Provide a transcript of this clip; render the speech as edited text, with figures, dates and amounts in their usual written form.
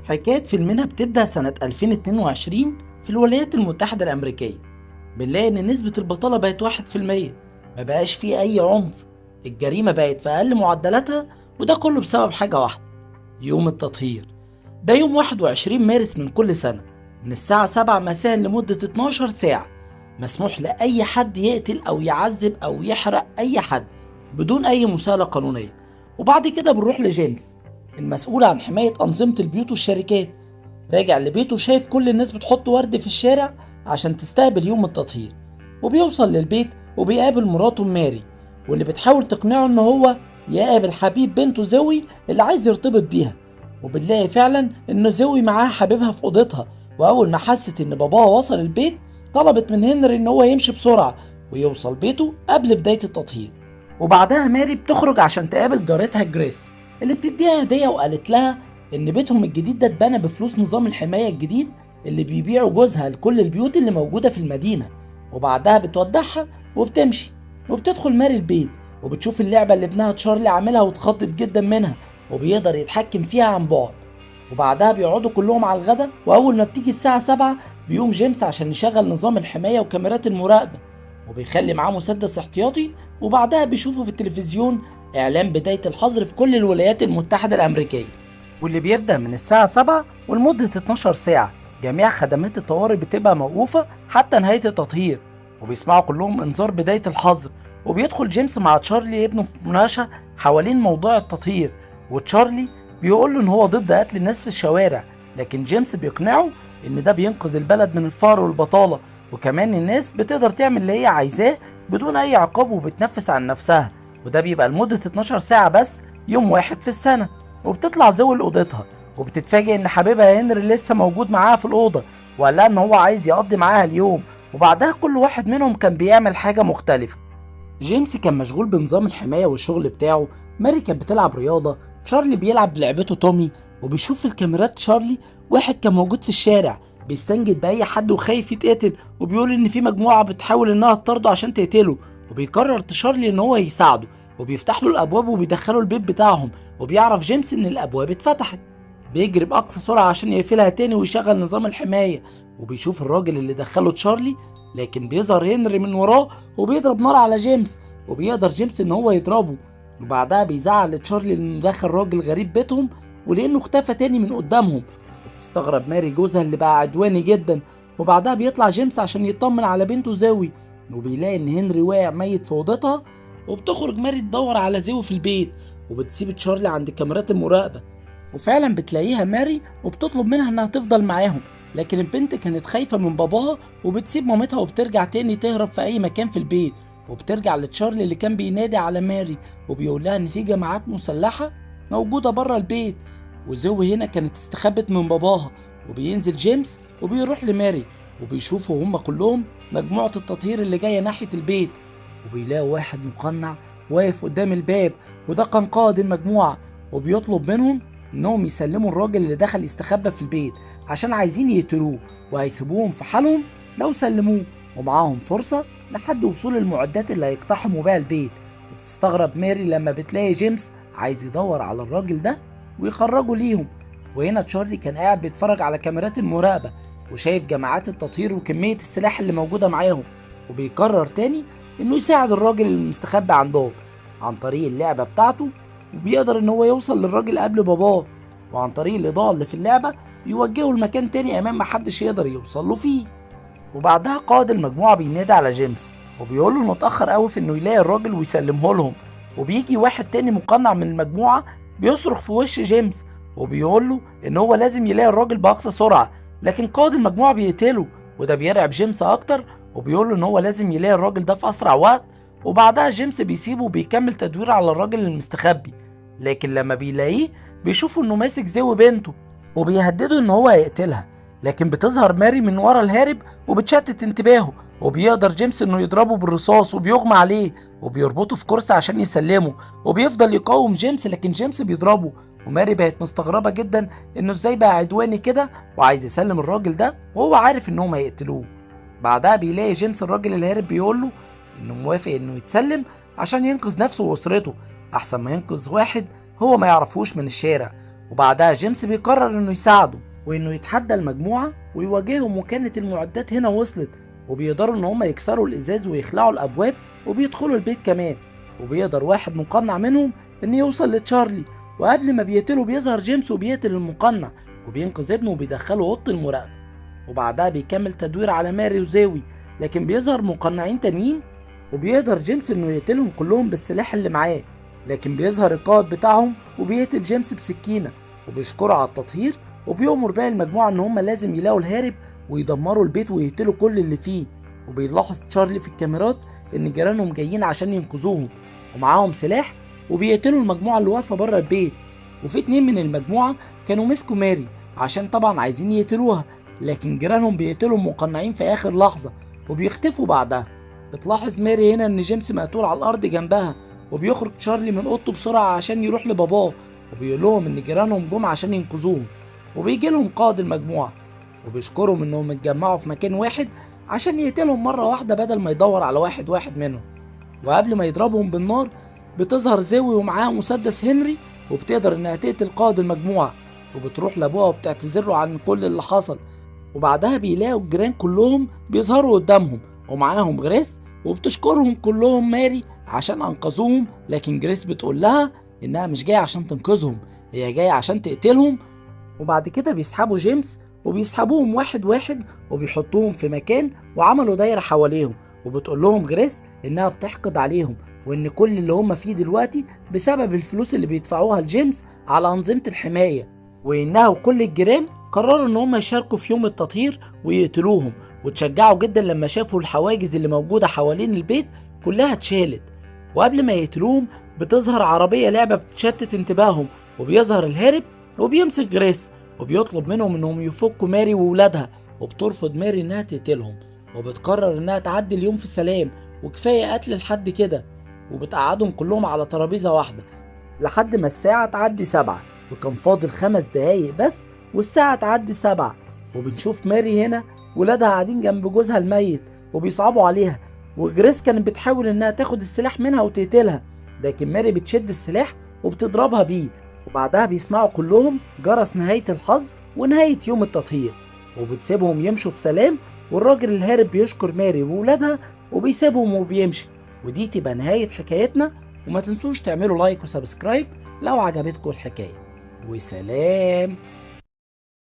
حكاية فيلمنا بتبدأ سنة 2022 في الولايات المتحدة الأمريكية. بنلاقي إن نسبة البطالة بقت 1%، ما بقاش فيه أي عنف، الجريمة بقت في أقل معدلاتها، وده كله بسبب حاجة واحدة: يوم التطهير. ده يوم 21 مارس من كل سنة من الساعة 7 مساء لمدة 12 ساعة، مسموح لأي حد يقتل أو يعذب أو يحرق أي حد بدون أي مساءلة قانونية. وبعد كده بنروح لجيمس المسؤول عن حماية أنظمة البيوت والشركات. راجع لبيته شايف كل الناس بتحط ورد في الشارع عشان تستقبل يوم التطهير، وبيوصل للبيت وبيقابل مراته ماري، واللي بتحاول تقنعه ان هو يقابل حبيب بنته زوي اللي عايز يرتبط بيها. وبنلاقي فعلا ان زوي معاها حبيبها في اوضتها، واول ما حست ان باباها وصل البيت طلبت من هنري ان هو يمشي بسرعة ويوصل بيته قبل بداية التطهير. وبعدها ماري بتخرج عشان تقابل جارتها جريس اللي بتديها هدية، وقالت لها ان بيتهم الجديد ده اتبنى بفلوس نظام الحماية الجديد اللي بيبيعوا جوزها لكل البيوت اللي موجودة في المدينة. وبعدها بتودعها وبتمشي، وبتدخل ماري البيت وبتشوف اللعبة اللي ابنها تشارلي عاملها واتخضت جدا منها، وبيقدر يتحكم فيها عن بعد. وبعدها بيقعدوا كلهم على الغدا، واول ما بتيجي الساعة 7 بيقوم جيمس عشان يشغل نظام الحماية وكاميرات المراقبة، وبيخلي معاه مسدس احتياطي. وبعدها بيشوفوا في التلفزيون اعلان بداية الحظر في كل الولايات المتحدة الامريكية، واللي بيبدأ من الساعة 7 ولمدة 12 ساعة. جميع خدمات الطوارئ بتبقى موقوفة حتى نهاية التطهير، وبيسمعوا كلهم انذار بداية الحظر. وبيدخل جيمس مع تشارلي ابنه في مناقشة حوالين موضوع التطهير، وتشارلي بيقول له ان هو ضد قتل الناس في الشوارع، لكن جيمس بيقنعه ان ده بينقذ البلد من الفقر والبطالة، وكمان الناس بتقدر تعمل اللي هي عايزاه بدون اي عقاب وبتنفس عن نفسها، وده بيبقى لمدة 12 ساعة بس يوم واحد في السنة. وبتطلع زوي لأوضتها وبتتفاجئ ان حبيبها هنري لسه موجود معاها في الأوضة، وقال لها ان هو عايز يقضي معاها اليوم. وبعدها كل واحد منهم كان بيعمل حاجة مختلفة. جيمس كان مشغول بنظام الحماية والشغل بتاعه، ماري كانت بتلعب رياضة، تشارلي بيلعب بلعبته تومي، وبيشوف في الكاميرات تشارلي واحد كان موجود في الشارع بيستنجد بأي حد وخايف يتقتل، وبيقول إن في مجموعة بتحاول إنها تطارده عشان تقتله. وبيقرر تشارلي إن هو يساعده، وبيفتح له الأبواب وبيدخله البيت بتاعهم. وبيعرف جيمس إن الأبواب اتفتحت، بيجري بأقصى سرعة عشان يقفلها تاني ويشغل نظام الحماية، وبيشوف الراجل اللي دخله تشارلي، لكن بيظهر هنري من وراه وبيضرب نار على جيمس، وبيقدر جيمس ان هو يضربه. وبعدها بيزعق لتشارلي انه دخل راجل غريب بيتهم ولانه اختفى تاني من قدامهم. وبتستغرب ماري جوزها اللي بقى عدواني جدا. وبعدها بيطلع جيمس عشان يطمن على بنته زوي، وبيلاقي ان هنري واقع ميت في اوضتها. وبتخرج ماري تدور على زوي في البيت، وبتسيب تشارلي عند كاميرات المراقبة، وفعلا بتلاقيها ماري وبتطلب منها انها تفضل معاهم، لكن البنت كانت خايفة من باباها وبتسيب مامتها وبترجع تاني تهرب في اي مكان في البيت. وبترجع لتشارلي اللي كان بينادي على ماري وبيقول لها ان في جماعات مسلحة موجودة بره البيت، وزوي هنا كانت استخبت من باباها. وبينزل جيمس وبيروح لماري، وبيشوفوا هما كلهم مجموعة التطهير اللي جاية ناحية البيت، وبيلاقوا واحد مقنع واقف قدام الباب، وده كان قائد المجموعة، وبيطلب منهم انهم يسلموا الراجل اللي دخل يستخبى في البيت عشان عايزين يقتلوه، وهيسيبوهم في حالهم لو سلموه، ومعاهم فرصة لحد وصول المعدات اللي هيقتحموا بيها البيت. وبتستغرب ماري لما بتلاقي جيمس عايز يدور على الراجل ده ويخرجه ليهم. وهنا تشارلي كان قاعد بيتفرج على كاميرات المراقبة وشايف جماعات التطهير وكمية السلاح اللي موجودة معاهم، وبيقرر تاني انه يساعد الراجل المستخبي عندهم عن طريق اللعبة بتاعته، وبيقدر ان هو يوصل للراجل قبل باباه، وعن طريق الاضاءة اللي في اللعبة بيوجهه لمكان تاني امان محدش يقدر يوصل له فيه. وبعدها قائد المجموعة بينادي على جيمس وبيقول له انه اتأخر قوي في انه يلاقي الراجل ويسلمه لهم. وبيجي واحد تاني مقنع من المجموعة بيصرخ في وش جيمس وبيقول له ان هو لازم يلاقي الراجل بأقصى سرعة، لكن قائد المجموعة بيقتله، وده بيرعب جيمس اكتر، وبيقول له ان هو لازم يلاقي الراجل ده في اسرع وقت. وبعدها جيمس بيسيبه وبيكمل تدوير على الراجل المستخبي، لكن لما بيلاقيه بيشوفه انه ماسك زوي بنته وبيهدده ان هو هيقتلها، لكن بتظهر ماري من ورا الهارب وبتشتت انتباهه، وبيقدر جيمس انه يضربه بالرصاص وبيغمى عليه وبيربطه في كرسي عشان يسلمه، وبيفضل يقاوم جيمس لكن جيمس بيضربه. وماري بقت مستغربة جدا انه ازاي بقى عدواني كده وعايز يسلم الراجل ده وهو عارف انهم هيقتلوه. بعدها بيلاقي جيمس الراجل الهارب بيقوله انه موافق انه يتسلم عشان ينقذ نفسه واسرته احسن ما ينقذ واحد هو ما يعرفوش من الشارع. وبعدها جيمس بيقرر انه يساعده وانه يتحدى المجموعة ويواجههم، وكانت المعدات هنا وصلت وبيقدروا ان هم يكسروا الازاز ويخلعوا الابواب وبيدخلوا البيت كمان. وبيقدر واحد مقنع منهم ان يوصل لتشارلي، وقبل ما بيقتله بيظهر جيمس وبيقتل المقنع وبينقذ ابنه وبيدخله اوضه المراقبه. وبعدها بيكمل تدوير على ماري وزاوي، لكن بيظهر مقنعين تانيين وبيقدر جيمس انه يقتلهم كلهم بالسلاح اللي معاه، لكن بيظهر القائد بتاعهم وبيقتل جيمس بسكينه وبيشكره على التطهير، وبيؤمر باقي المجموعه ان هم لازم يلاقوا الهارب ويدمروا البيت ويقتلوا كل اللي فيه. وبيلاحظ تشارلي في الكاميرات ان جيرانهم جايين عشان ينقذوهم ومعاهم سلاح، وبيقتلوا المجموعه اللي واقفه بره البيت. وفي 2 من المجموعه كانوا مسكوا ماري عشان طبعا عايزين يقتلوها، لكن جيرانهم بيقتلوا المقنعين في اخر لحظه وبيختفوا بعدها. بتلاحظ ماري هنا ان جيمس مقتول على الارض جنبها، وبيخرج تشارلي من اوضته بسرعه عشان يروح لباباه وبيقول لهم ان جيرانهم جم عشان ينقذوهم. وبيجي لهم قائد المجموعه وبيشكرهم انهم اتجمعوا في مكان واحد عشان يقتلهم مره واحده بدل ما يدور على واحد واحد منهم. وقبل ما يضربهم بالنار بتظهر زاوي ومعاها مسدس هنري، وبتقدر انها تقتل قائد المجموعه، وبتروح لابوها وبتعتذر له عن كل اللي حصل. وبعدها بيلاقوا الجيران كلهم بيظهروا قدامهم ومعاهم جريس، وبتشكرهم كلهم ماري عشان انقذوهم، لكن جريس بتقول لها انها مش جايه عشان تنقذهم، هي جايه عشان تقتلهم. وبعد كده بيسحبوا جيمس وبيسحبوهم واحد واحد وبيحطوهم في مكان وعملوا دايرة حواليهم، وبتقول لهم جريس انها بتحقد عليهم وان كل اللي هم فيه دلوقتي بسبب الفلوس اللي بيدفعوها لجيمس على أنظمة الحماية، وانها وكل الجيران قرروا ان هم يشاركوا في يوم التطهير ويقتلوهم. وتشجعوا جدا لما شافوا الحواجز اللي موجودة حوالين البيت كلها اتشالت. وقبل ما يقتلوهم بتظهر عربية لعبة بتشتت انتباههم، وبيظهر الهارب وبيمسك جريس وبيطلب منهم انهم يفكوا ماري وولادها، وبترفض ماري انها تقتلهم وبتقرر انها تعدي اليوم في سلام وكفاية قتل لحد كده، وبتقعدهم كلهم على ترابيزة واحدة لحد ما الساعة تعدي 7، وكان فاضل 5 دقايق بس والساعة تعدي 7. وبنشوف ماري هنا ولادها قاعدين جنب جوزها الميت وبيصعبوا عليها، وجريس كانت بتحاول انها تاخد السلاح منها وتقتلها، لكن ماري بتشد السلاح وبتضربها بيه. وبعدها بيسمعوا كلهم جرس نهاية الحظر ونهاية يوم التطهير، وبتسيبهم يمشوا في سلام، والراجل الهارب بيشكر ماري وولادها وبيسيبهم وبيمشي. ودي تبقى نهاية حكايتنا، وما تنسوش تعملوا like و subscribe لو عجبتكم الحكاية، وسلام.